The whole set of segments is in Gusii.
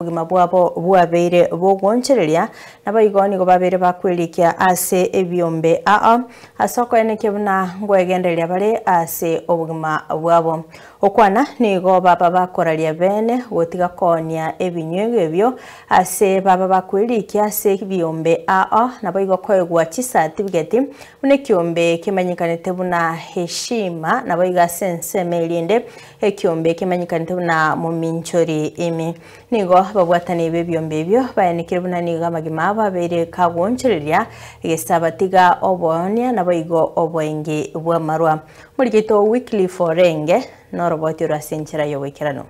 Obogima bwabo bwabeire bogoonchereria, naboigo nigo babeire bakwerikia ase ebiombe aa, ase okoenekia buna ngwegendereria bare ase obogima bwabo. Okwana nigo baba bakoraria bene gotiga koonia ebinywego ebio ase baba bakwerikia ase ebiombe aa, naboigo koegwa chisatibigeti buna ekiombe kemanyekanete buna Heshima, naboigo ase ensemo erinde Ekiombe kemanyekanete buna mominchori ime. Nigo ababwatani b'ebiombe ebio baenekire buna nigo amagima abo abeire kagoonchoreria egesabatiga oboonia naboigo oboengi bw'amarwa. Omorikito Wycliffe Orenge noroboti oro ase enchera y'oboikeranu.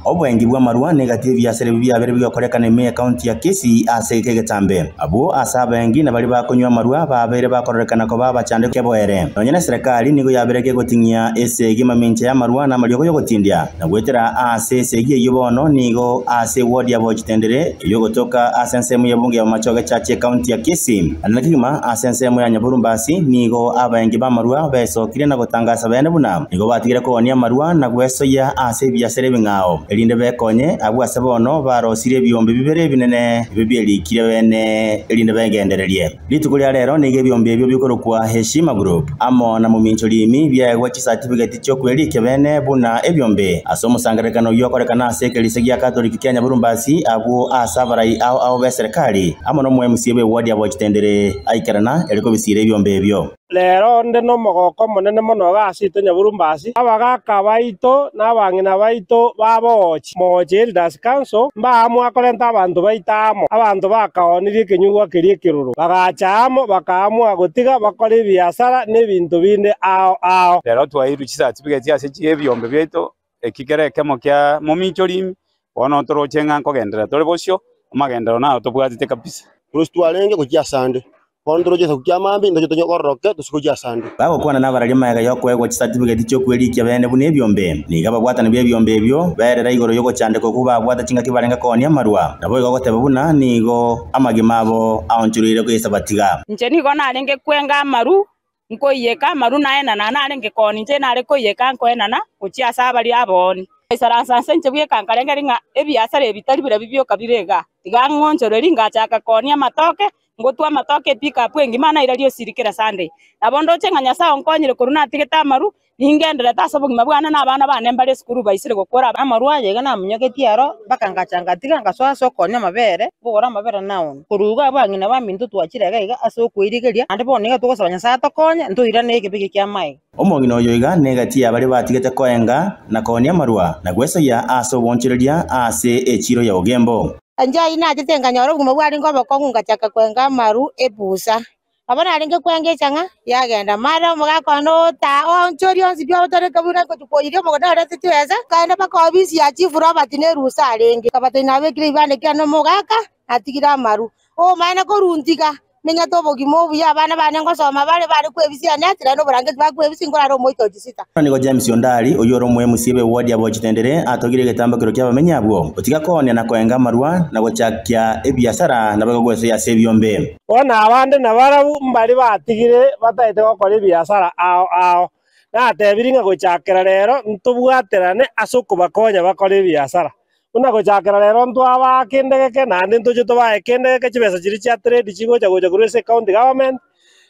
Oboengi bw'amarwa negati y'ebiasara ebi biabeire bigokorekana ime y'ekaunti ya Kisii ase egeka egetambe. Abwo ase abaengi na baria bakonywa amarwa babeire bakororekana koba abachandeku keboere. Nonya neserekari nigo yabeire kegoting'ia esegi mamincha y'amarwa na amariogo y'ogotindia, na goetera ase esegi eyio bono nigo ase ewodi ya Bochitendere eyogotoka ase ensemo y'ebunge ya Bomachoge Church ekaunti ya Kisii. Naende kegima ase ensemo ya Nyaborumbasi nigo abaengi b'amarwa besokire na gotangasa bene buna nigo batigire koonia amarwa na gwesoyia ase ebiasara ebing'ao, erinde bekonye abwo ase bono barosirie ebiombe bibere ebinene ebio bierikire bene, erinde begendererie. Rituko ria rero nigo ebiombe ebio bikorokwa Heshima Group amo na Momincho Rimi biaegwa chisatifigeti chi'okwerikia bene buna ebiombe ase omosangererekano oyio okorekana ase ekerisia gia Katoliki kia Nyaborumbasi abwo ase abarai ao ao b'eserekari amo nomo-MC bw'eward ya Bochitendere aikerana ere kobisiira ebiombe ebio. Rero onde nomogoko omonene mono iga ase intwe Nyaborumbasi, abagaaka baito na abang'ina baito ba Bogochi, Mogochi Elders Council, mbaamua korenta abanto baito amo. Abanto bakaonirie ekenyugwa keria ekeroro, bagacha amo, bakaamua gotiga bakore ebiasara na ebinto binde ao ao. Rero twaeirwe chisatifigeti ase ebiombe biaito, eki kere ekemo kia mominchori, bono toroche ng'a nkogenderera tore bosio, amagenderero naro tobwatete kabisa. Korwa twarenge gochia asande, Bono toroche egesaku kia mambia, intwe tonya kororoke tose gochia asande. Bagokwana nabararia magega y'okoegwa chisatibigeti chi'okwerikia bene buna ebiombe. Nigo ababwatani b'ebiombe ebio berera igoro y'ogochandeka okwo babwate chingaki barenge koonia amarwa, naboigo goteba buna nigo amagima abo aonchoreire goesabatiga. Inche nigo narenge kwenga amaru, nkoiyeka amaru naenana, narenge koonia inche nare koiyeka nkoenana gochia ase abaria abaoni. Ngaisaransa ase inche bweka nkarengereria ng'a ebiasara ebi tari birabi bioka bire igaa, tiga ng'onchorerie ngachaka koonia amatoke, Ngotwa amatoke epikapu engima nairarie osiri kera Sunday. Nabo ndoche ng'a Nyasae onkonyire korwa natigete amaru, ningendererete ase obogima bwane na abana bane mbare esukuru baisire gokora. Amaru aya iga namonyogetie aro, mpaka ngacha ngatiga ngasoa ase okoonia amabere, nkogora amabere naonia. Korwa igo abang'ina baminto twachire iga iga ase okwerigeria, naende bono iga togosaba Nyasae atokonye, ntoirane ekebe eke ki'amaega. Omong'ina oyo iga negati ya baria batigete koenga na koonia amarwa, na gwesoyia ase oboonchoreria ase echiiro ya Ogembo. Inche ayio nachete nkanyora obogima bwarenge obokong'u ngachaka kwenga amaru ebusa. Nabo narenge kwenga echang'a yagenda mara omogaka one ota oonchoria onsi pi otareka buna ngochia koiria omogondo arete chibesa, nkaenda mpaka ofisi ya chief Robert na erusa arenge. Nkabatebia nabekire ebibande kiane omogaka natigire amaru. Omaene koruntiga Menyete obogima obuya, abana bane ngosoma bare, bare kwebisia ane, tiraina oborangeti bakwebisia, nkorare omoito o chisita. Nigo James Ondari, oyio ore omoemusia bw'ewodi ya Bochitendere, atogire egetambokero ki'abamenyi abwo, gotiga koonia na koenga amarwa, na gochakia ebiasara, naboigo gwesoyia ase ebiombe. Bono abande nabarabwo mbaria batigire bataete gokora ebiasara ao ao. Natebirie ng'a gochakera rero ntobwaterane ase okobakonya bakore ebiasara. Buna gochakera rero ntwabaa kende geke, naende ntoche tobae kende geke chibesa chiria chia trade chigocha gocha korwa ase ecounty government,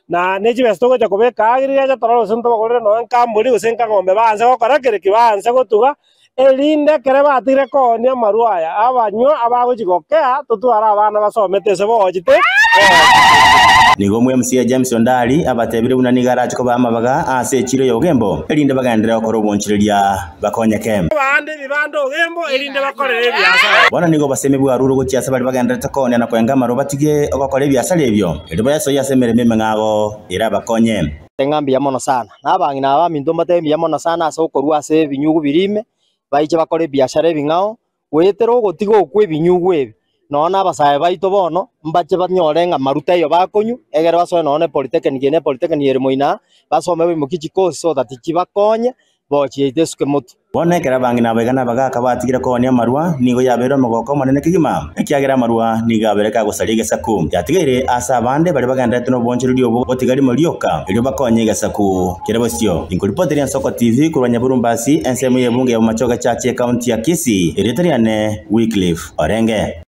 na ne chibesa togocha kobeka aa riria torore gose ntobagorere nonye nkambori gose nkang'ombe baanse gokora kere ki baanse gotuga, erinde ekere batigire koonia amarwa aya, abanywa abagochi gokea, totware abana basomete ase bogochete. Nigo omwe-MCA James Ondari abatebire buna nigo arache kobaa amabaga ase echiro y'obogembo, erinde bagenderere gokora obonchireria bakonyeke. Abande ebibanda ogembo, erinde bakorere ebiasara. Bono nigo obosemi bwarurwe gochia ase baria bagendererete koonia na koenga amarwa batige ogokora ebiasara ebio, erio bayesoyie ase emeremo emeng'ao erabakonye. Ng'a mbuya mono sana, na abang'ina aba baminto mbatebe mbuya mono sana ase okorua ase ebinyugu biria ime, baiche bakore ebiashara ebing'ao, goetera ogotiga okwo ebinyugu ebi, nonya na abasae baito bono, mbache banyore ng'a amaru taiyo bakonywa, egere basoe nonya na epolytechnic eye na epolytechnic ere moino aa, basome baimokie chikosi so that chibakonye. Bochiete esuke motwe. Bono ekero abang'ina abaiga na abagaaka batigire koonia amarwa, nigo yabeire omogoko omonene kegima, ekiagera amarwa nigo abeire kagosaria egesaku. Yatigaire ase abande baria bagendererete nobonchoreria obwo gotiga rimo rioka, erio bakonye egesaku kere bosio. Inkoripoteria Ensoko TV korwa Nyaburumbasi, ensemo y'ebunge ya Bomachoge Church, Ekaunti ya Kisii, erieta riane Wycliffe Orenge.